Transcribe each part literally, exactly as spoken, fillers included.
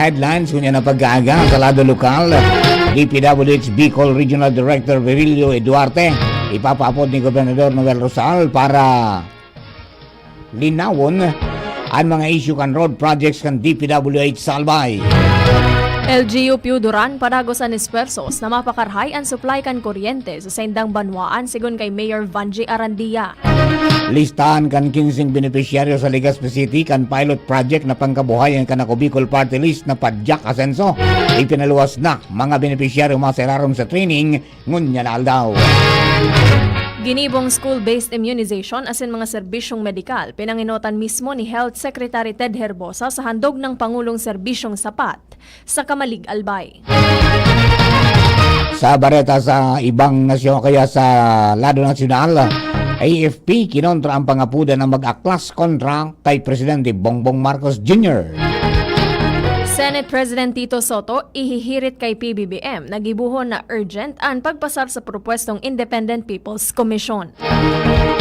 Headlines, ngunyan na pag-aaga sa lado lokal, D P W H Bicol Regional Director Virilio Eduarte, ipapaapod ni Gobernador Noel Rosal para linawon an mga isyu kan road projects kan D P W H sa Albay. L G U Pio Duran padagos an esfuerzos na mapakarhay an supply kan kuryente sa saindang banwaan, sigon kay Mayor Vangie Arandia. Listahan kan kinseng benepisyaryo sa Legazpi City kan pilot project na pangkabuhayan kan Ako Bicol Party List na Padyak Asenso. Ipinaluwas na mga benepisyaryo maserarom sa training ngunyan na aldaw. Ginibong school-based immunization asin mga serbisyong medikal, pinangenotan mismo ni Health Secretary Ted Herbosa sa handog ng Pangulong Serbisyong Sapat sa Camalig, Albay. Sa bareta sa ibang nasyon o kaya sa lado nasyonal, A F P kinontra ang pangapuda na mag-aklas kontra kay Presidente Bongbong Marcos Junior. Senate President Tito Soto ihihirit kay P B B M na gibohon na urgent an pagpasar sa propwestong Independent People's Commission.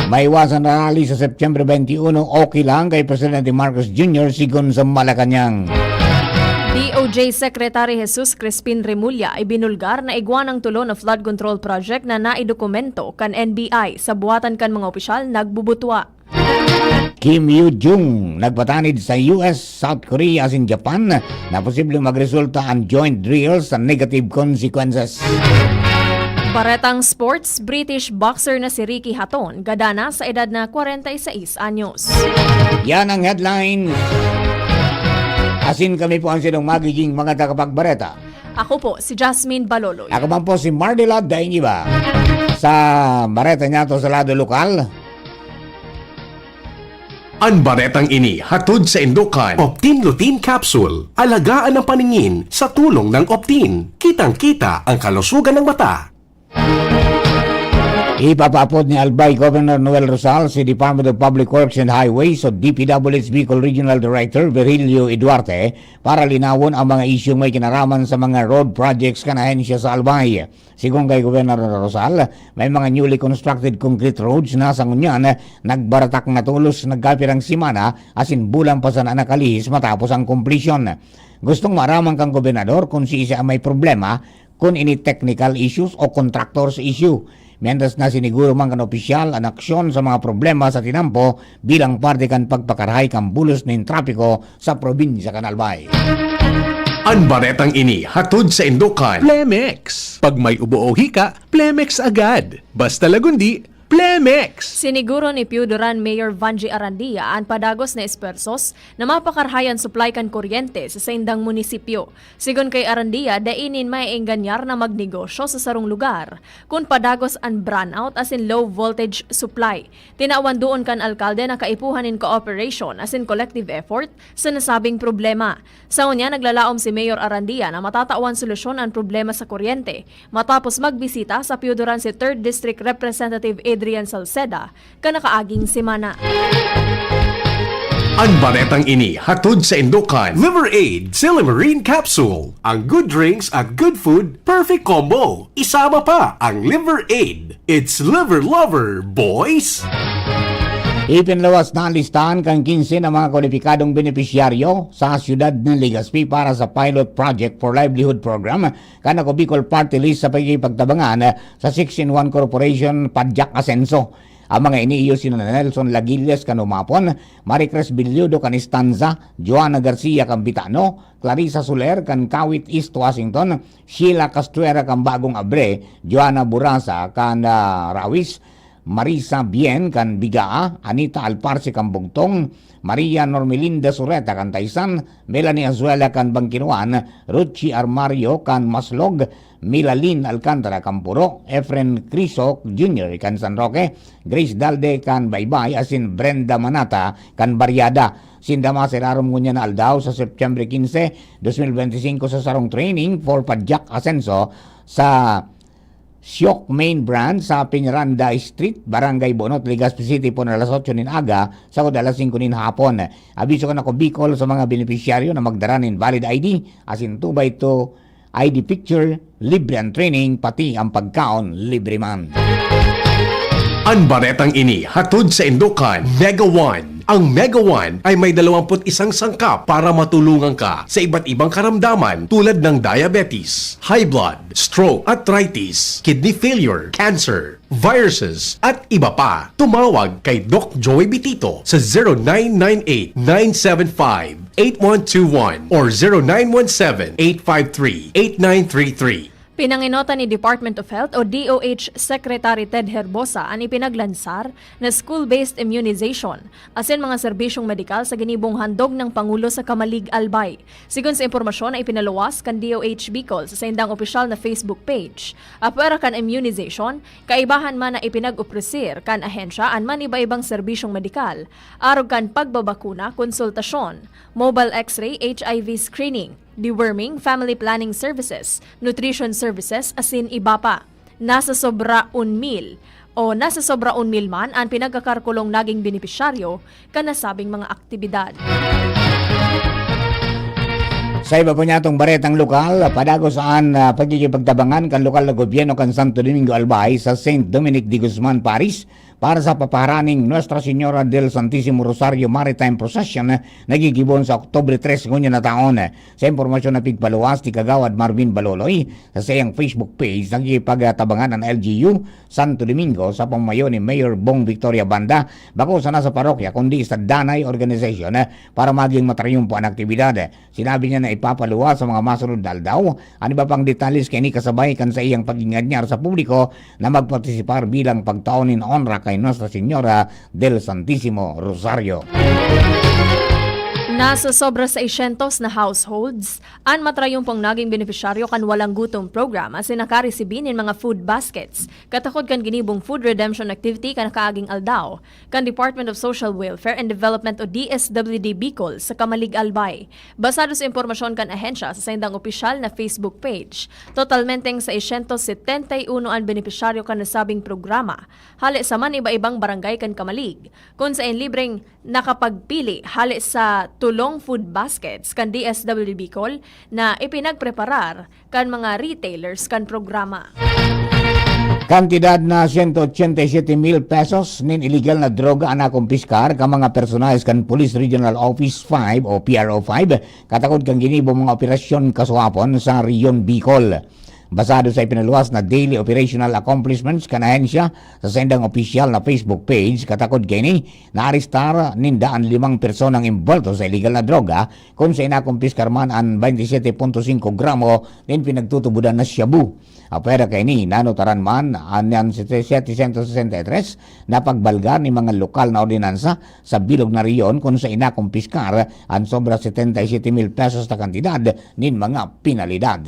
Maiwasan na rally sa September twenty-one, okay lang kay Presidente Marcos Junior, sigon sa Malacañang. D O J Secretary Jesus Crispin Remulla ibinulgar na igwa ng tulo na flood control project na naidokumento kan N B I sa buhatan kan mga opisyal nagbubutwa. Kim Yo Jong nagpatanid sa U S, South Korea asin Japan na posibleng magresulta an joint drill sa negative consequences. Baretang sports, British boxer na si Ricky Hatton, gada na sa edad na kwarenta y seis anyos. Yan ang headlines. Asin kami po ang sinong magiging mga tagapagbareta. Ako po si Jasmine Baloloy. Ako man po si Mardela Daingiba. Sa bareta niya to sa lado lokal, An baretang ini hatod saindo kan Optin Lutein Capsule. Alagaan ang paningin sa tulong ng Optin. Kitang-kita ang kalusugan ng mata. Ipapaapod ni Albay Governor Noel Rosal si Department of Public Works and Highways o D P W H Bicol Regional Director Virgilio Eduarte para linawon ang mga isyung may kinaraman sa mga road projects kan ahensya sa Albay. Sigon kay Gobernador Rosal, may mga newly constructed concrete roads na sa ngunyan nagbaratak na tolos nagkapirang semana asin bulan pa sana nakalihis matapos ang komplisyon. Gustong maaraman kan gobernador kun siisay ang may problema, kun ini technical issues o contractors issue. Mientras na siniguro man kan opisyal an aksyon sa mga problema sa tinampo bilang parte kan pagpakarahay kan bulos nin trapiko sa probinsya kan Albay. An baretang ini hatod saindo kan Plemex. Pag may ubo o hika, Plemex agad. Basta lagundi, Plemex! Siniguro ni Pio Duran Mayor Vangie Arandia an padagos na esfuerzos na mapakarahay an supply kan kuryente sa saindang munisipyo. Sigon kay Arandia, dai nin maenganyar na magnegosyo sa sarong lugar kun padagos an brownout asin low voltage supply. Tinawan doon kan alkalde na kaipuhan nin cooperation asin collective effort sa nasabing problema. Sa ngunyan, naglalaom si Mayor Arandia na matatawan solusyon an problema sa kuryente matapos magbisita sa Pio Duran si Third District Representative Adrian Salceda kan nakaaging semana. An baretang ini hatod saindo kan Liver Aid Silymarin Capsule. Ang good drinks at good food, perfect combo. Isama pa ang Liver Aid. It's Liver Lover, boys! Ipinluwas na an listahan kan kinse na mga kwalipikadong benepisyaryo sa siyudad nin Legazpi para sa Pilot Project for Livelihood Program kan Ako Bicol Party List sa pakikipagtabangan sa Six-in-one Corporation Padyak Asenso. Ang mga ini iyo sina Nelson Lagillas kan Humapon, Maricres Billudo kan Estanza, Joanna Garcia kan Bitano, Clarissa Soler kan Kawit, East Washington, Sheila Castuera kan Bagong Abre, Joanna Burasa kan, ah, Rawis, Marisa Bien kan Bigaa, Anita Alparse kan Bugtong, Maria Normelinda Sureta kan Taysan, Melanie Azuela kan Bangkinuan, Ruchi Armario kan Maslog, Milalin Alcantara kan Puro, Efren Criso Junior kan San Roque, Grace Dalde kan Baybay, asin Brenda Manata kan Baryada. Sinda maserarom ngunyan na aldaw sa September quince, dos mil benti singko sa sarong training for Padyak Asenso sa Siok Main Brand sa Peñaranda Street, Barangay Bonot, Legazpi City, pon alas otso nin aga sagkod alas singko nin hapon. Abiso kan Ako Bicol sa mga benepisyaryo na magdara nin valid I D, asin two by two I D picture, libre ang training, pati ang pagkaon, libre man. An baretang ini hatod saindo kan Mega One, Ang Mega One ay may dalawampu't isang sangkap para matulungan ka sa iba't ibang karamdaman tulad ng diabetes, high blood, stroke, arthritis, kidney failure, cancer, viruses, at iba pa. Tumawag kay Doc Joey Bitito sa zero nine nine eight, nine seven five, eight one two one or zero nine one seven, eight five three, eight nine three three. Pinangenotan ni Department of Health o D O H Secretary Ted Herbosa an ipinaglansar na school-based immunization asin mga serbisyong medikal sa ginibong handog ng Pangulo sa Camalig, Albay. Sigon sa impormasyon na ipinaluwas kan D O H Bicol sa saindang opisyal na Facebook page, apwera kan immunization, kaibahan man na ipinag-opresir kan ahensya an maniba-ibang serbisyong medikal, arog kan pagbabakuna, konsultasyon, mobile X-ray, H I V screening, deworming, family planning services, nutrition services, asin iba pa. Nasa sobra un mil o nasa sobra un mil man an pinagkakarkulong naging benepisyaryo kan nasabing mga aktibidad. Sa iba pa niyatong baretang lokal, padagos an, ah, pagkikipagtabangan kan lokal na gobyerno kan Santo Domingo, Albay sa Saint Dominic de Guzman Parish para sa papaharaning Nuestra Señora del Santísimo Rosario Maritime Procession na gigibohon sa Oktubre tres ngunyan na taon. Sa impormasyon na pigpaluwas ni Kagawad Marvin Baloloy sa saiyang Facebook page, nakikipagtabangan an L G U Santo Domingo sa pamamayo ni Mayor Bong Victoria Banda, bako sana sa parokya kundi sa Danay Organization, eh, para maging matrayumpo an aktibidad. Sinabi niya na ipapaluwas sa mga masunod na aldaw an iba pang detalles kaini kasabay kan saiyang paginganyar sa publiko na magpartisipar bilang pagtao nin onra kay Nuestra Señora del Santísimo Rosario. Nasa sobra seiscientos na households an matrayumpong naging benepisyaryo kan Walang Gutom Program asin nakaresibi nin mga food baskets, katakod kan ginibong food redemption activity kan nakaaging aldaw kan Department of Social Welfare and Development o D S W D Bicol sa Camalig, Albay. Basado sa impormasyon kan ahensya sa saindang opisyal na Facebook page, totalmenteng seiscientos setenta y uno an benepisyaryo kan nasabing programa, hale sa man iba-ibang barangay kan Camalig, kun saen libreng nakapagpili hale sa tulong food baskets kan D S W D Bicol na ipinagpreparar kan mga retailers kan programa. Kantidad na sento ochenta y siyete mil pesos nin iligal na droga an nakumpiskar kan mga personahes kan Police Regional Office five o P R O five, katakod kan ginibo mga operasyon kasuhapon sa Rehiyon Bicol. Basado sa ipinaluwas na daily operational accomplishments kan ahensya sa saindang opisyal na Facebook page, katakod kaini, naarestar ninda an limang personang imbolto sa iligal na droga, kun saen nakumpiskar man an baynte siyete punto singko gramo nin pinagtutubodan na shabu. Apwera kaini, nanutaran man an, an sete, setecientos sesenta y tres na pagbalga nin mga lokal na ordinansa sa bilog na rehiyon, kun saen nakumpiskar an sobra setenta y siyete mil pesos na kantidad nin mga penalidad.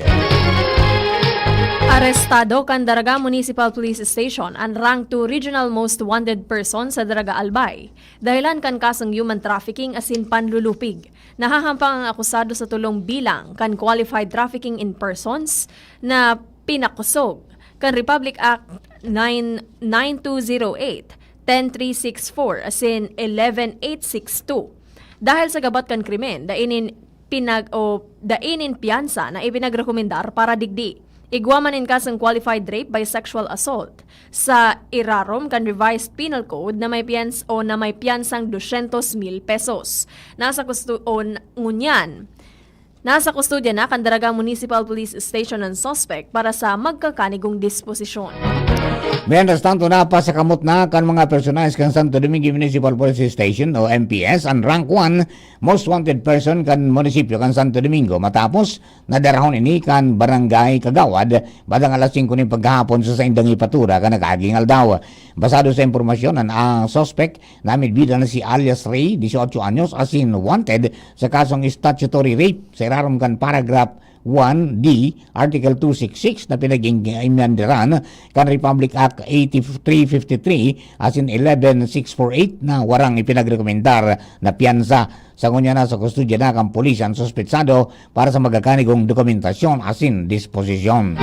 Arestado kan Daraga Municipal Police Station an Rank two Regional Most Wanted Person sa Daraga, Albay, dahelan kan kasong human trafficking asin panlulupig. Nahahampang ang akusado sa tolong bilang kan qualified trafficking in persons na pinakosog kan Republic Act nine, nine two zero eight, ten three six four asin eleven eight six two. Dahil sa gabat kan krimen, dai nin pinag-, o dai nin piyansa na ipinagrekomendar para digdi. Igwa man nin kasong qualified rape by sexual assault sa irarom kan Revised Penal Code na may piyans-, o na may piyansang dosyentos mil pesos. Nasa kusto-, o n-, ngunyan, nasa kustodya na kan Daraga Municipal Police Station an suspek para sa magkakanigong disposisyon. Mientras tanto, napasakamot na kan mga personahes kan Santo Domingo Municipal Police Station o M P S an rank one most wanted person kan munisipyo kan Santo Domingo matapos nadarahon ini kan barangay kagawad bandang alas singko nin paghahapon sa saindang hipatura kan nakaaging aldaw. Basado sa impormasyon, an, ang suspek namidbida na si alias Ray, dieciocho anyos, asin wanted sa kasong statutory rape sa irarom kan paragraph one D, Article two six six na pinag-iinganderan kan Republic Act eighty-three fifty-three asin eleven six four eight na warang ipinagrekomendar na piyansa. Sa ngunyan, nasa kustodya na kan pulis an suspetsado para sa magkakanigong dokumentasyon asin disposisyon.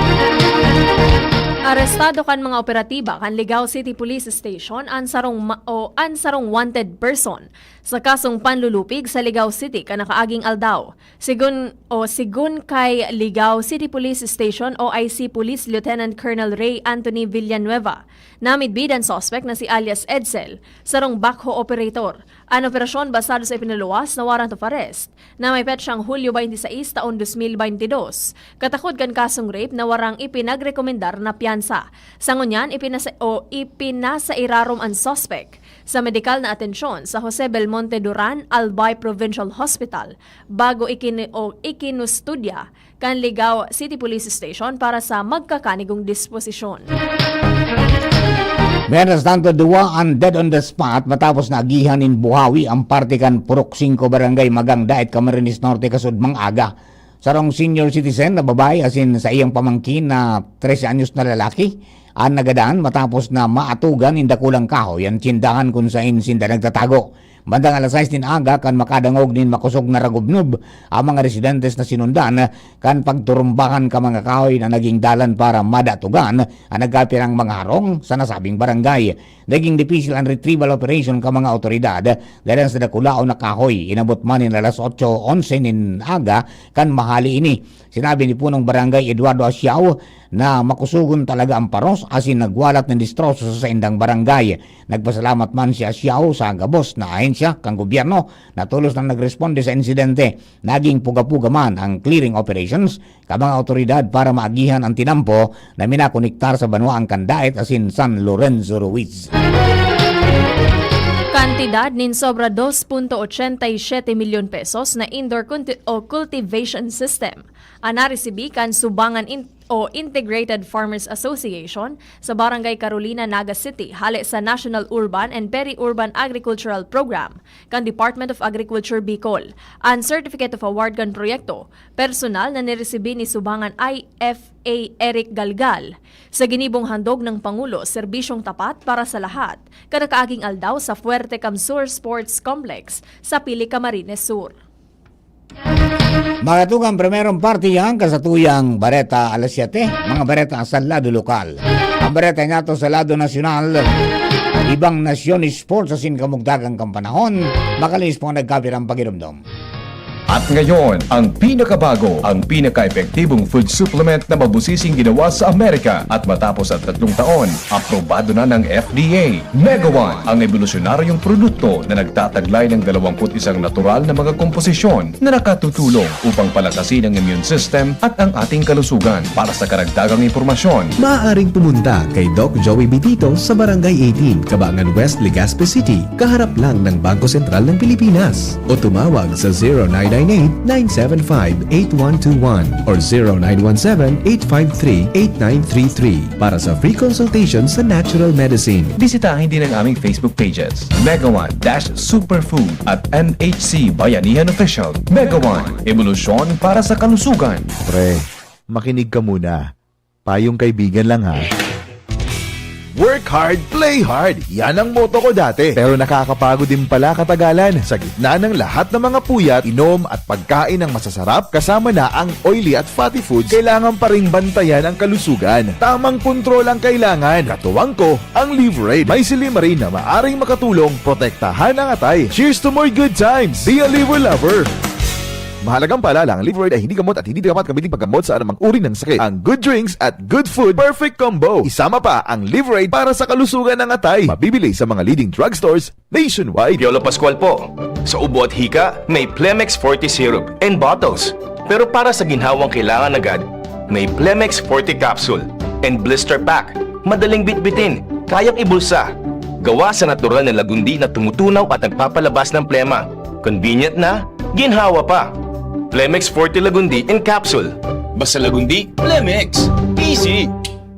Arestado kan mga operatiba kan Ligao City Police Station an sarong ma-, o an sarong wanted person sa kasong panlulupig sa Ligao City kan nakaaging aldaw. Sigun, o sigun kay Ligao City Police Station O I C Police Lieutenant Colonel Ray Anthony Villanueva, namidbid an suspek na si alias Edsel, sarong backhoe operator. An operasyon basado sa ipinaluwas na warrant of arrest na may petsang Hulyo twenty-six taon dos mil baynte dos, katakod kan kasong rape na warang ipinagrekomendar na piyansa. Sa ngunyan, ipinasa, o ipinasairarom an suspek sa medikal na atensyon sa Jose Belmonte Duran Albay Provincial Hospital bago ikin-, o ikinustudya kan Ligao City Police Station para sa magkakanigong disposisyon. Mientras tanto, duwa an dead on the spot matapos na agihan nin buhawi ang parte kan Purok singko, Barangay Magang, Daet, Camarines Norte, kasudmang aga. Sarong senior citizen na babae asin saiyang pamangkin na trese anyos na lalaki an nagadan matapos na maatugan nin dakulang kahoy an tyendahan kun saen sinda nagtatago. Bandang alas sais nin aga, kan makadangog nin makosog na ragubnob ang mga residentes na sinundan kan pagturumbahan kan mga kahoy na naging dalan para madatugan an nagkapirang mga harong sa nasabing barangay. Naging dipisil an retrieval operation kan mga awtoridad dahel sa dakulaon na kahoy. Inabot man nin alas otso onse nin aga kan mahali ini. Sinabi ni Punong Barangay Eduardo Asiao na makusogon talaga ang paros asin nagwalat nin destroso sa saindang barangay. Nagpasalamat man si Asiao sa gabos na ahensya kan gobyerno na tolos na nagresponde sa insidente. Naging puga-puga man ang clearing operations kan mga awtoridad para maagihan an tinampo na minakonektar sa banwaan kan Daet asin San Lorenzo Ruiz. Kantidad nin sobra dos punto ochenta y siete milyon pesos na indoor culti-, o cultivation system an naresibi kan Subangan In-, o Integrated Farmers Association sa Barangay Carolina, Naga City, hale sa National Urban and Peri-Urban Agricultural Program kan Department of Agriculture Bicol. An Certificate of Award kan proyekto, personal na niresibi ni Subangan I F A Eric Galgal, sa ginibong handog ng Pangulo, Serbisyong Tapat para sa Lahat, kan nakaaging aldaw sa Fuerte Camsur Sports Complex sa Pili, Camarines Sur. Mga tugang, primerong parte yan, kasatuyang bareta alas siyete, mga bareta sa lado lokal. Ang bareta niyato sa lado nasyonal, ibang nasyon, sports asin kamugtagang kan panahon, makalihis po nagkapirang pagiromdom. At ngayon, ang pinakabago, ang pinaka-epektibong food supplement na mabusising ginawa sa Amerika. At matapos ang tatlong taon, aprobado na ng F D A. Mega One, ang ebolusyonaryong produkto na nagtataglay ng dalawampu't isang natural na mga komposisyon na nakatutulong upang palakasin ang immune system at ang ating kalusugan. Para sa karagdagang impormasyon, maaaring pumunta kay Doc Joey Bitito sa Barangay eighteen, Kabangan West, Legazpi City, kaharap lang ng Bangko Sentral ng Pilipinas. O tumawag sa zero nine nine eight, nine seven five, eight one two one or zero nine one seven, eight five three, eight nine three three para sa free consultation sa natural medicine. Bisitahin din ang aming Facebook pages, Mega One dash Superfood at N H C Bayanihan Official. Mega One, ebolusyon para sa kalusugan. Pre, makinig ka muna. Payong kaibigan lang, ha. Work hard, play hard. Yan ang motto ko dati. Pero nakakapagod din pala katagalan. Sa gitna ng lahat ng mga puyat, inom at pagkain ng masasarap, kasama na ang oily at fatty foods, kailangan pa ring bantayan ang kalusugan. Tamang kontrol ang kailangan. Katuwang ko, ang Liverade. May silymarin na maaring makatulong protektahan ang atay. Cheers to more good times! Be a Liver Lover! Mahalagang paalala, ang Liverade ay hindi gamot at hindi dapat gamitin paggamot sa anumang uri ng sakit. Ang good drinks at good food, perfect combo. Isama pa ang Liverade para sa kalusugan ng atay. Mabibili sa mga leading drugstores nationwide. Piolo Pascual po. Sa ubo at hika, may Plemex Forte Syrup and bottles. Pero para sa ginhawang kailangan agad, may Plemex Forte Capsule and Blister Pack. Madaling bitbitin, kayang ibulsa. Gawa sa natural na lagundi na tumutunaw at nagpapalabas ng plema. Convenient na, ginhawa pa. Plemex Forte Lagundi in Capsule. Basta Lagundi, Plemex. Easy!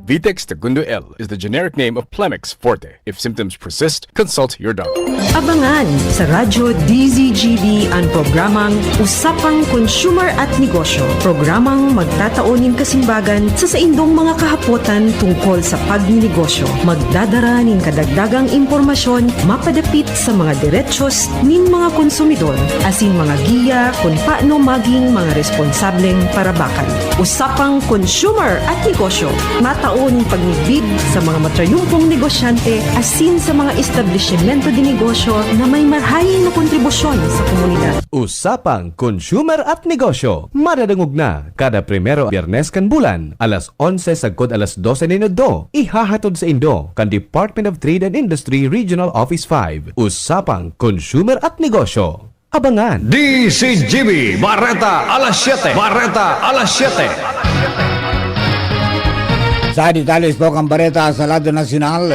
Vitex Segundo L is the generic name of Plemex Forte. If symptoms persist, consult your doctor. Abangan sa Radyo D Z G B an programang Usapang Consumer at Negosyo. Programang magtatao nin kasimbagan sa saindong mga kahapotan tungkol sa pagninegosyo. Magdadara nin kadagdagang impormasyon mapadapit sa mga derechos nin mga konsumidor, asin mga giya kun paano maging mga responsableng parabakan. Usapang Consumer at Negosyo, matao Nin pagmidbid sa mga matrayumpong negosyante asin sa mga establisimento de negosyo na may marahay na kontribusyon sa komunidad. Usapang Consumer at Negosyo, madadangog na kada primero Biyernes kan bulan, alas onse sagkod alas dose nin udto, ihahatod saindo kan Department of Trade and Industry Regional Office five. Usapang Consumer at Negosyo. Abangan. D C G B, Bareta alas siyete. Bareta alas siyete. Sa detalles po kan bareta sa lado nasyonal,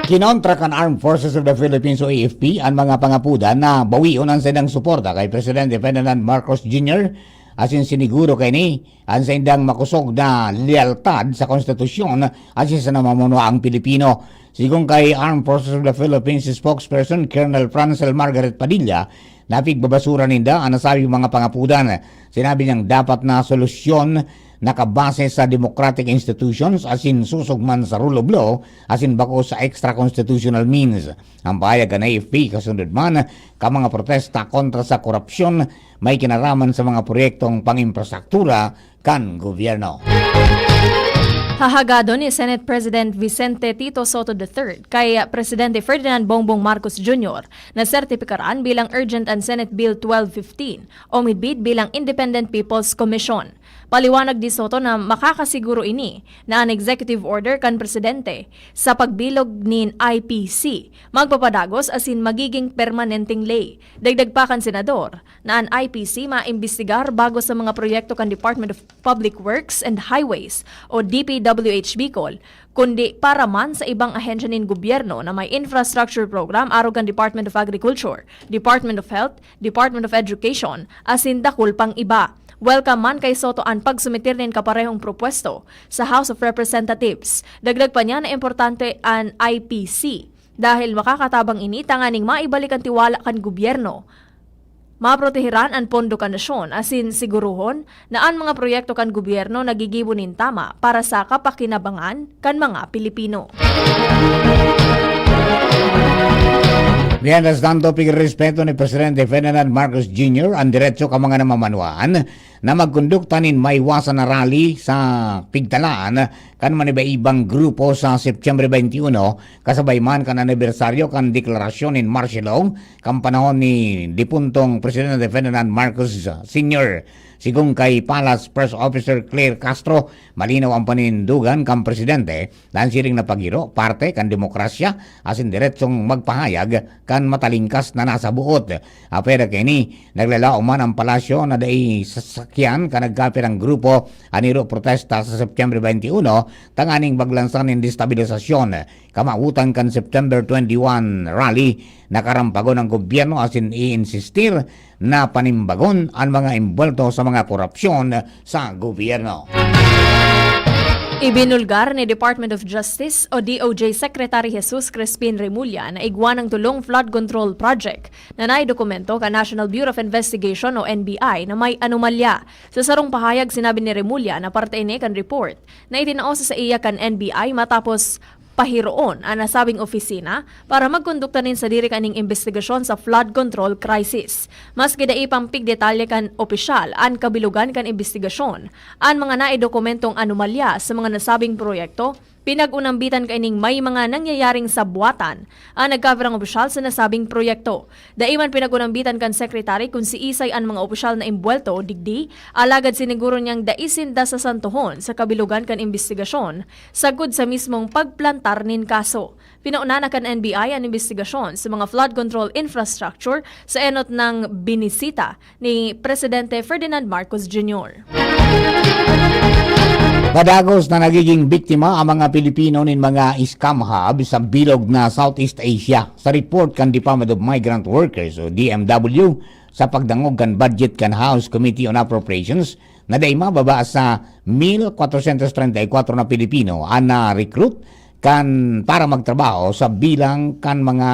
kinontra kan Armed Forces of the Philippines o A F P an mga pangapudan na bawion an saindang suporta kay Presidente Ferdinand Marcos Junior asin siniguro kaini an saindang makosog na lealtad sa konstitusyon asin sa namamunuaang Pilipino. Sigon kay Armed Forces of the Philippines spokesperson Colonel Francel Margaret Padilla, napigbabasura ninda an nasabing mga pangapudan. Sinabi niyang dapat na solusyon nakabase sa democratic institutions asin susog man sa rule of law asin bako sa extra-constitutional means. Ang pahayag kan A F P kasunod man kan mga protesta kontra sa korupsyon may kinaraman sa mga proyektong pang-imprastruktura kan gobyerno. Hahagadon ni Senate President Vicente Tito Sotto the third kay Presidente Ferdinand Bongbong Marcos Junior na sertipikaran bilang urgent an Senate Bill twelve fifteen o midbid bilang Independent People's Commission. Paliwanag ni Sotto na makakasiguro ini na an executive order kan presidente sa pagbilog nin I P C magpapadagos asin magiging permanenteng ley. Dagdag pa kan senador, na an I P C maimbestigar bago sa mga proyekto kan Department of Public Works and Highways o D P W H Bicol, kundi para man sa ibang ahensya nin gobyerno na may infrastructure program arog kan Department of Agriculture, Department of Health, Department of Education, asin dakul pang iba. Welcome man kay Sotto an pagsumeter nin kaparehong propuesto sa House of Representatives. Dagdag pa niya na importante an I P C dahil makakatabang ini tanganing maibalik an tiwala kan gobyerno. Maproteheran an pondo kan nasyon asin siguruhon na an mga proyekto kan gobyerno nagigibo nin tama para sa kapakinabangan kan mga Pilipino. Mientras tanto, pigrespeto ni Presidente Ferdinand Marcos Junior an deretso kan mga namamanwaan na magkondukta nin maiwasan na rally sa pigtalaan kan maniba-ibang grupo sa Septyembre twenty-one, kasabay man kan anibersaryo kan deklarasyon nin martial law kan panahon ni dipuntong Presidente Ferdinand Marcos Senior. Sigon kay Palace Press Officer Claire Castro, malinaw ang panindugan kan presidente, dansiring na paghiro, parte kan demokrasya, asin diretsong magpahayag kan matalingkas na nasa buot. Apwera kaini, naglalaom man ang palasyo na dai sasakyan kan nagkapirang grupo an hiro protesta sa Septyembre twenty-one, tanganing maglansa nin destabilisasyon. Kamawotan kan September twenty-one rally, nakarampagon ang gobyerno asin iinsistir na panimbagon an mga embuwelto sa mga korupsyon sa gobyerno. Ibinulgar ni Department of Justice o D O J Secretary Jesus Crispin Remulla na igwa ng tulong flood control project na naidokumento kan National Bureau of Investigation o N B I na may anomalya. Sa sarong pahayag, sinabi ni Remulla na parte ini kan report na itinao sa saiya kan N B I matapos pahiroon an nasabing opisina para magkondukta nin sadiri kaning imbestigasyon sa flood control crisis. Maski dai pang pigdetalye kan opisyal an kabilogan kan imbestigasyon, an mga naidokumentong anomalya sa mga nasabing proyekto, pinag-unambitan kaining may mga nangyayaring sabwatan an nagkapirang opisyal sa nasabing proyekto. Dai man pinag-unambitan kan sekretary kun siisay an mga opisyal na embuwelto digdi, alagad siniguro niyang dai sinda sasantohon sa kabilogan kan imbestigasyon sagkod sa mismong pagplantar nin kaso. Pinauna na kan N B I an imbestigasyon sa mga flood control infrastructure sa enot na binisita ni Presidente Ferdinand Marcos Junior. Padagos na nagiging biktima ang mga Pilipino nin mga scam hub sa bilog na Southeast Asia. Sa report kan Department of Migrant Workers o D M W, sa pagdangog kan budget kan House Committee on Appropriations, na dai mababa sa mil kwatrosyentos treinta y kuwatro na Pilipino an na-recruit kan para magtrabaho sa bilang kan mga,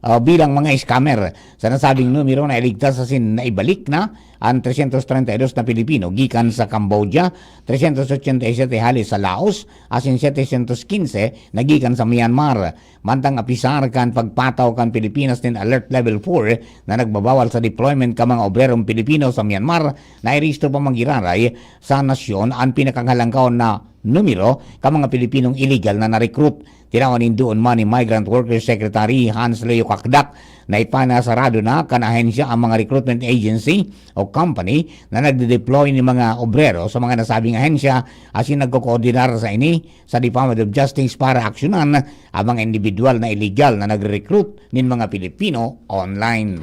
ah, bilang mga scammer. Sa nasabing numero, nailigtas asin naibalik na an tresyentos treinta y dos na Pilipino gikan sa Cambodia, tresyentos otsenta y sete hale sa Laos, asin setecientos quince na gikan sa Myanmar. Mantang apisar kan pagpataw kan Pilipinas nin Alert Level four na nagbabawal sa deployment kan mga obrerong Pilipino sa Myanmar, nairehistro pa man giraray sa nasyon an pinakanghalangkaw na numero kan mga Pilipinong illegal na na-recruit. Tinawan nin duon man ni Migrant Workers Secretary Hans Leo Cacdac na ipanasarado na kan ahensya ang mga recruitment agency o company na nagde-deploy nin mga obrero sa mga nasabing ahensya asin nagkokoordinar sa ini sa Department of Justice para aksyonan ang mga indibidwal na illegal na nagre-recruit nin mga Pilipino online.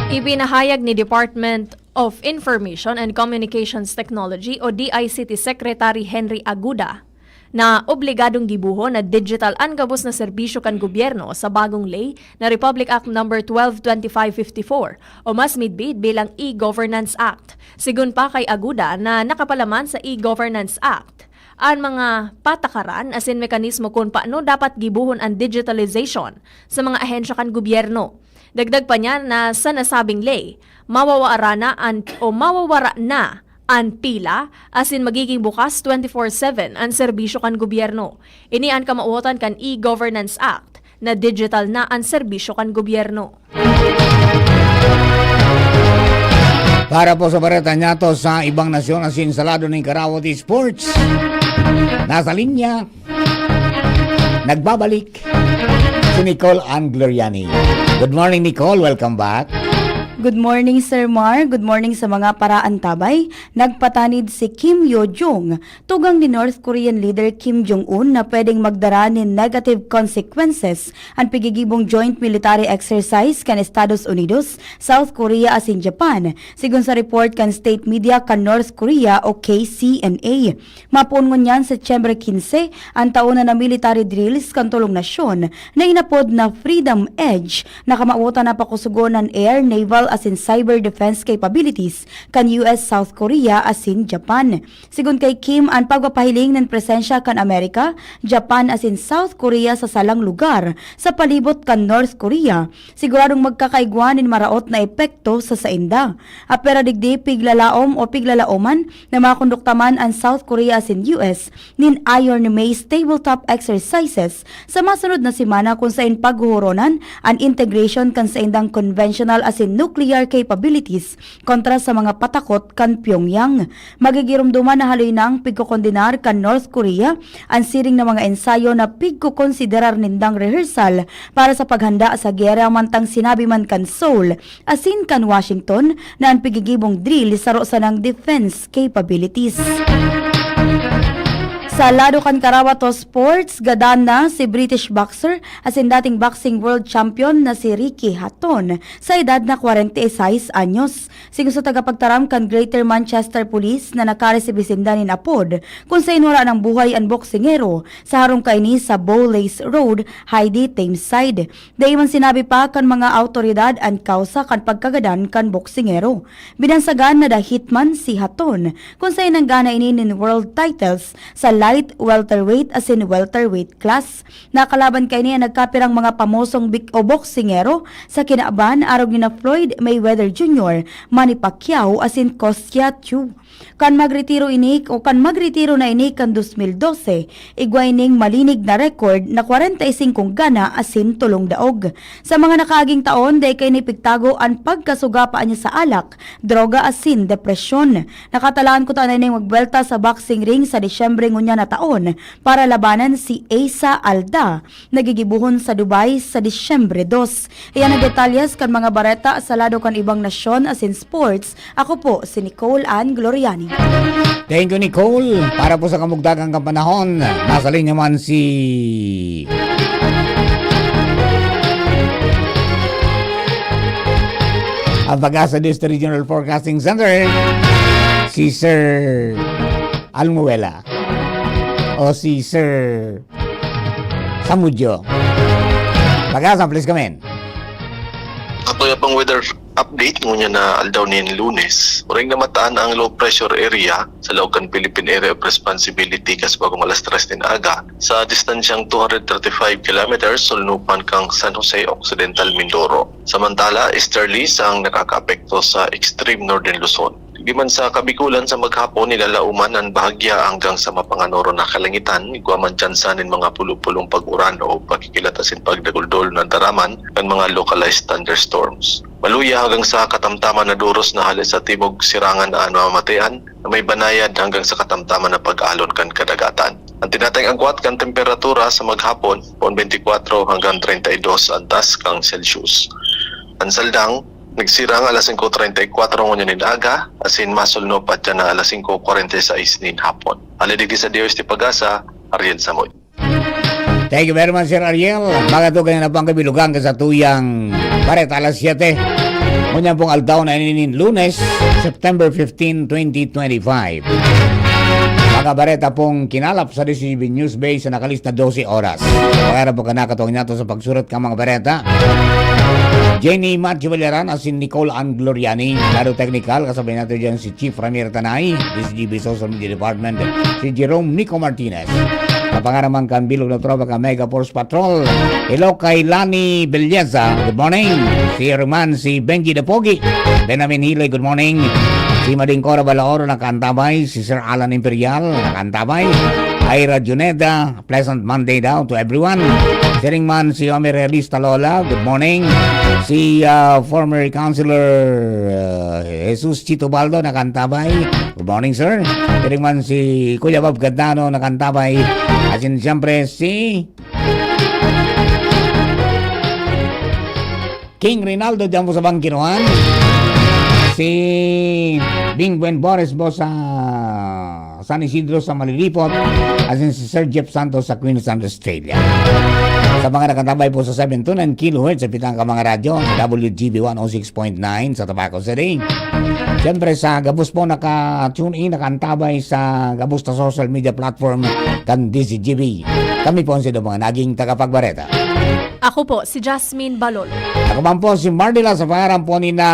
Ipinahayag ni Department of Information and Communications Technology o D I C T Secretary Henry Aguda na obligadong gibohon na digital an gabos na serbisyo kan gobyerno sa bagong ley na Republic Act Number twelve twenty-five fifty-four o mas midbid bilang e-Governance Act. Sigon pa kay Aguda na nakapalaman sa e-Governance Act an mga patakaran asin mekanismo kun paano dapat gibohon an digitalization sa mga ahensya kan gobyerno. Dagdag pa niya na sa nasabing ley, mawawara na an o mawawara na an pila asin magiging bukas twenty-four seven an serbisyo kan gobyerno. Ini an kamawotan kan e-Governance Act na digital na an serbisyo kan gobyerno. Para po sa bareta niyato sa ibang nasyon asin sa lado nin Karawat Sports, nasa linya, nagbabalik si Nicole Ann Gloriani. Good morning, Nicole. Welcome back. Good morning, Sir Mar. Good morning sa mga paraantabay. Nagpatanid si Kim Yo Jong, tugang ni North Korean leader Kim Jong-un, na pwedeng magdara nin negative consequences an pigigibong joint military exercise kan Estados Unidos, South Korea asin Japan, sigon sa report kan state media kan North Korea o K C N A. Mapoon ngunyan, Setyembre quince, an taon na military drills kan tolong nasyon na inapod na Freedom Edge, na kamawotan na pakusugon an air, naval asin cyber defense capabilities kan U S, South Korea asin Japan. Sigon kay Kim, an pagpapahiling nin presensya kan Amerika, Japan asin South Korea sa salang lugar sa palibot kan North Korea, siguradong magkakaigwa nin maraot na epekto sa sainda. Apera digdi, piglalaom o piglalaoman na makondukta man an South Korea asin U S nin Iron Mace tabletop exercises sa masunod na semana, kun saen paghuhuronan an integration kan saindang conventional asin nuclear capabilities kontra sa mga patakot kan Pyongyang. Magigiromdoman na haloy nang pigkokondenar kan North Korea an siring na mga ensayo na pigkokonsiderar nindang rehearsal para sa paghanda sa gera, mantang sinabi man kan Seoul asin kan Washington na an pigigibong drill saro sanang defense capabilities. Sa lado kan karawat o sports, gadan na si British boxer asin dating boxing world champion na si Ricky Hatton sa edad na kwarenta y seis anyos. Sigon sa tagapagtaram kan Greater Manchester Police na nakaresibi sinda nin apod kun saen wara nang buhay an boksingero sa harong kaini sa Bowlace Road, High Thameside. Dai man sinabi pa kan mga awtoridad an kawsa kan pagkagadan kan boksingero. Binansagan na The Hitman si Hatton, kun saen nanggana ini nin world titles sa light, welterweight asin welterweight class. Nakalaban kaini an nagkapirang mga pamosong bik-, o boksingero sa kinaban, arog nina Floyd Mayweather Junior, Manny Pacquiao asin Coscia Chu. Kan magretiro ini o kan magretiro na ini kan dos mil dose, igwa ining malinig na record na kwarenta y singkong gana asin tolong daog. Sa mga nakaaging taon, dai kaini pigtago an pagkasugapa niya sa alak, droga asin depresyon. Nakatalaan kuta na ining magbuwelta sa boxing ring sa Disyembre ngunyan na taon para labanan si Asa Alda, na gigibohon sa Dubai sa Disyembre dos. Iyan an detalyes kan mga bareta sa lado kan ibang nasyon asin sports. Ako po si Nicole Ann Gloriani. Thank you, Nicole. Para po sa kamugdakan kan panahon, nasa linya man si ang PAGASA District Regional Forecasting Center, si Sir Almuela o si Sir Samudyo. PAGASA, please come in. Ato ya pang weather update ngunyan na aldaw nin Lunes. Uring namataan ang low pressure area sa laog kan Philippine Area of Responsibility kas bagong alas tres nin aga sa distansyang two hundred thirty-five kilometers sulnupan kan San Jose Occidental, Mindoro. Samantala, easterlies ang nakakaapekto sa extreme northern Luzon. Di man sa Kabikulan sa maghapon, nilalauman an bahagya hanggang sa mapanganoron na kalangitan, igwa man tsansa nin mga pulo-pulong pag-uran o pagkikilatasin pagdaguldol na daraman kan mga localized thunderstorms. Maluya hanggang sa katamtaman na doros na hale sa timog sirangan an mamamatean na may banayad hanggang sa katamtaman na pag-alon kan kadagatan. Ang tinatayong agwat kan temperatura sa maghapon, poon twenty-four hanggang thirty-two antas kan Celsius. Ang saldang, nagsirang alas singko treinta y kuwatro ngunyan nin aga, asin masulno pa diyan na alas singko kwarenta y seis nin hapon. Hale digdi sa D O S T Pag-asa, Ariel Samoy. Thank you very much, Sir Ariel. Mga tugang na pang kabilugan ka sa tuyang bareta alas siyete. Ngunyan pong aldaw na ini nin Lunes, September fifteen, twenty twenty-five. Mga bareta pong kinalap sa D C G B News Base sa nakalis na dose oras. Pagkara po ka nakatuwang nato sa pagsurat ka mga bareta. Jenny Matthew Valeranas, si Nicole Ann Gloriani, Laro Technical, kasabay natin dyan si Chief Ramir Tanay, D C G B Social Media Department, si Jerome Nico Martinez. Kapangaraman kan bilog na tropa ka Mega Force Patrol. Hello kay Lani Belleza, good morning. Si Herman, si Benji the Pogi. Benjamin Hiloy, good morning. Si Mading Cora Balaoro, nakaantabay. Si Sir Alan Imperial, nakaantabay. Ira Juneda, pleasant Monday daw to everyone. Siring man si Omer Realista Lola, good morning. Si, ah, former Councilor, ah, Jesus Chito Baldo, nakaantabay. Good morning, sir. Siring man si Kuya Bob Gadano, nakaantabay. Asin siyempre si King Rinaldo dyan po sa Bangkiruhan. Si Bing Buen Boris po sa San Isidro sa Malilipot. Asin si Sir Jeff Santos sa Queensland, Australia. Sa mga nakatabay po sa seven two nine kilohertz sa pitang ka mga radyo, W G B one oh six point nine sa Tabaco City. Siyempre sa gabos po naka-tune in, nakaantabay sa gabos na social media platform kan D C G B. Kami po ang sino mga naging tagapagbareta. Ako po, si Jasmine Balolo. Ako man po, si Mardila, sa pangaran po ni na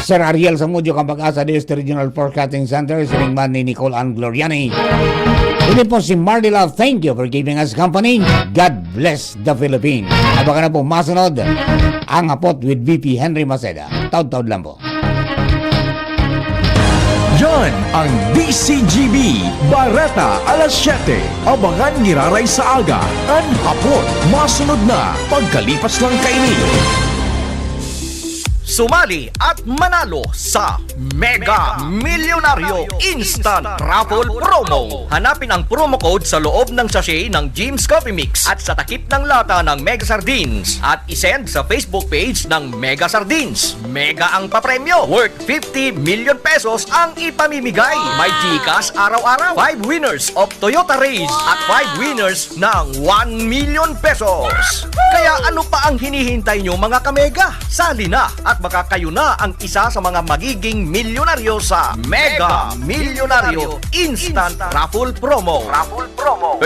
Sir Ariel Samudio, kan Pag-asa District Regional Forecasting Center, siring man ni Nicole Ann Gloriani. Ini po si Mardila, thank you for giving us company. God bless the Philippines. At baka na po masunod ang hapot with V P Henry Maceda. Taud-taud lang po. Yan ang D C G B, Bareta alas siyete. Abangan giraray sa aga, an hapot, masunod na pagkalipas lang kaini. Sumali at manalo sa Mega Milyonaryo Instant Raffle Promo. Hanapin ang promo code sa loob ng sachet ng Jim's Coffee Mix at sa takip ng lata ng Mega Sardines at isend sa Facebook page ng Mega Sardines. Mega ang papremyo, worth fifty million pesos ang ipamimigay. May GCash araw-araw, five winners of Toyota Raize at five winners ng one million pesos. Kaya ano pa ang hinihintay nyo, mga kamega? Sali na at baka kayo na ang isa sa mga magiging milyonaryo sa Mega Milyonaryo Instant Raffle Promo. Raffle Promo.